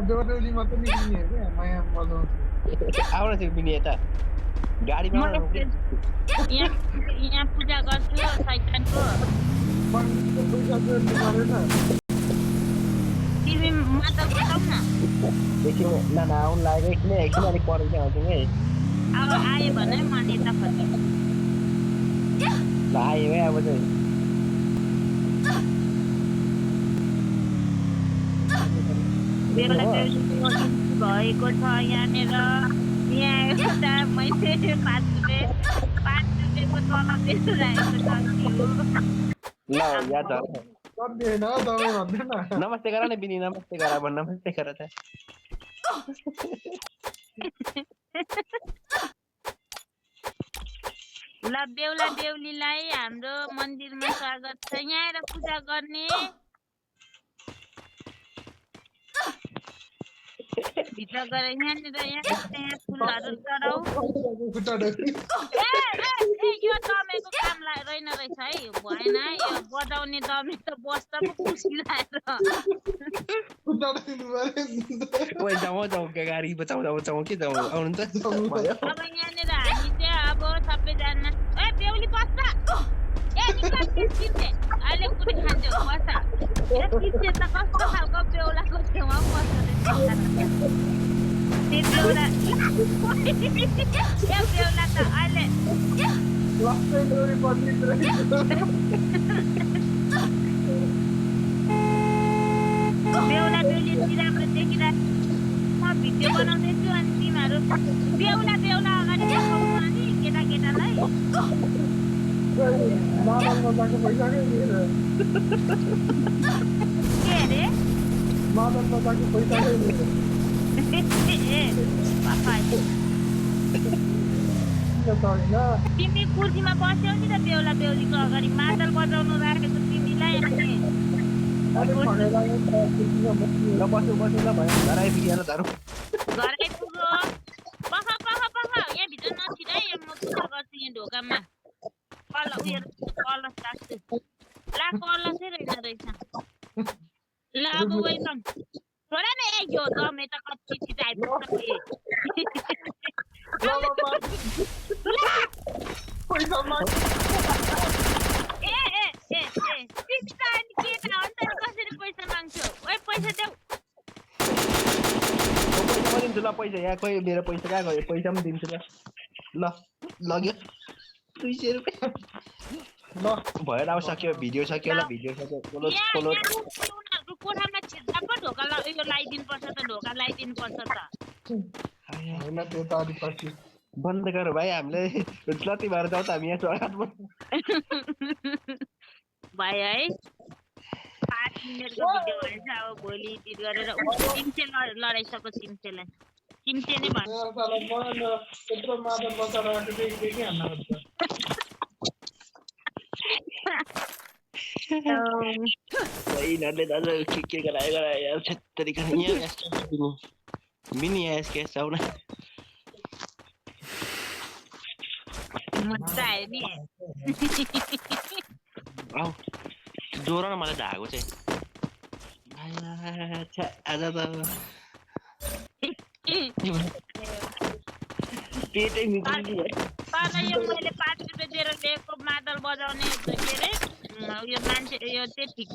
देउराली मात्र निक्लिने क्या माया बजाउँछु आउन चाहिँ बिनी यता गाडीमा म आउन यहाँ पूजा गर्छु शैतानको पैसा जोड्नु परेन तिमी मादल बजाऊ न एकछिन नाना आउनु लाग्यो एकछिन अलिक परेर आउँछौँ है अब आयो भने म यता फर्किन्छु ल आयो है अब चाहिँ बेहुला बेहुलीको भएको छ यहाँनिर यहाँ एउटा मैले 5 रुपियाँको तल बेचिरहेको छ ल याद छ कति होइन तपाईँ भन्दैन नमस्ते गर न बिनी नमस्ते गर भन् नमस्ते गर त ल बेहुला बेहुलीलाई हाम्रो मन्दिरमा स्वागत छ यहाँ आएर पूजा गर्ने भित्र गएर यहाँनिर यहाँ फुलहरू चढाऊ यो दमेको काम रहेन रहेछ है भएन यो बजाउने दमे त बस्दा पो खुसी लागेर जाउँ गाडी जाउँ के जाउँ आउनु त अब यहाँनिर हामी चाहिँ अब सबैजना ए बेहुली बस्छ ए निकाल किन्थे अहिले कुनै खान्छ बस्छ ए किन्थे त कस्तो खालको बेहुलाको छेउमा बस्छ त्यो बेहुला त अहिले बेहुला बेहुली राम्रो देखिरहेको म भिडियो बनाउँदैछु अनि तिमीहरू बेहुला अगाडि देखाउनु अनि केटाकेटालाई के अरे तिमी कुर्सीमा बस्यौ नि त बेहुला बेहुलीको अगाडि मादल बजाउनु राखेको तिमीलाई अनि ल बस्नु ल भयो घर आइपुग्यो धरौँ घर आइपुग्यो पख यहाँभित्र नछिर है म पूजा गर्छु यहाँ ढोकामा कलश राख्छु ला कलशै रहेन रहेछ ल अब वेलकम छोरा न यो दमे त कति छिटो आइपुग्छ कसरी पैसा माग्छौ ओए पैसा देऊ दिन्छु ल पैसा यहाँ खोइ मेरो पैसा कहाँ गयो पैसा पनि दिन्छु ल लग्यो 200 रुपियाँ ल भएर अब सक्यो भिडियो सक्यो ल भिडियो सक्यो उनीहरूको कोठामा छिर्दा पो ढोका यो लगाइदिनुपर्छ त ढोका लगाइदिनुपर्छ त होइन त्यो त अलि पछि बन्द गर भाइ हामीले जति भएर जाउँ त हामी यहाँ चढाटमा भयो है 5 मिनेटको भिडियो भएछ अब भोलि एडिट गरेर सिम्चे लडाइसक्यो सिम्चेलाई सिम्चे नै भन्नु त्यत्रो मादल बजाएर के हान्न यिनीहरूले दाजु के गरायो यार छेत्तरी मिनी यसके आउन मजा आयो नि आऊ जोर न मलाई धागो चाहिँ आज त पेटै निक्लियो यो मैले 5 रुपियाँ दिएर ल्याएको मादल बजाउने के अरे यो मान्छे यो चाहिँ ठिक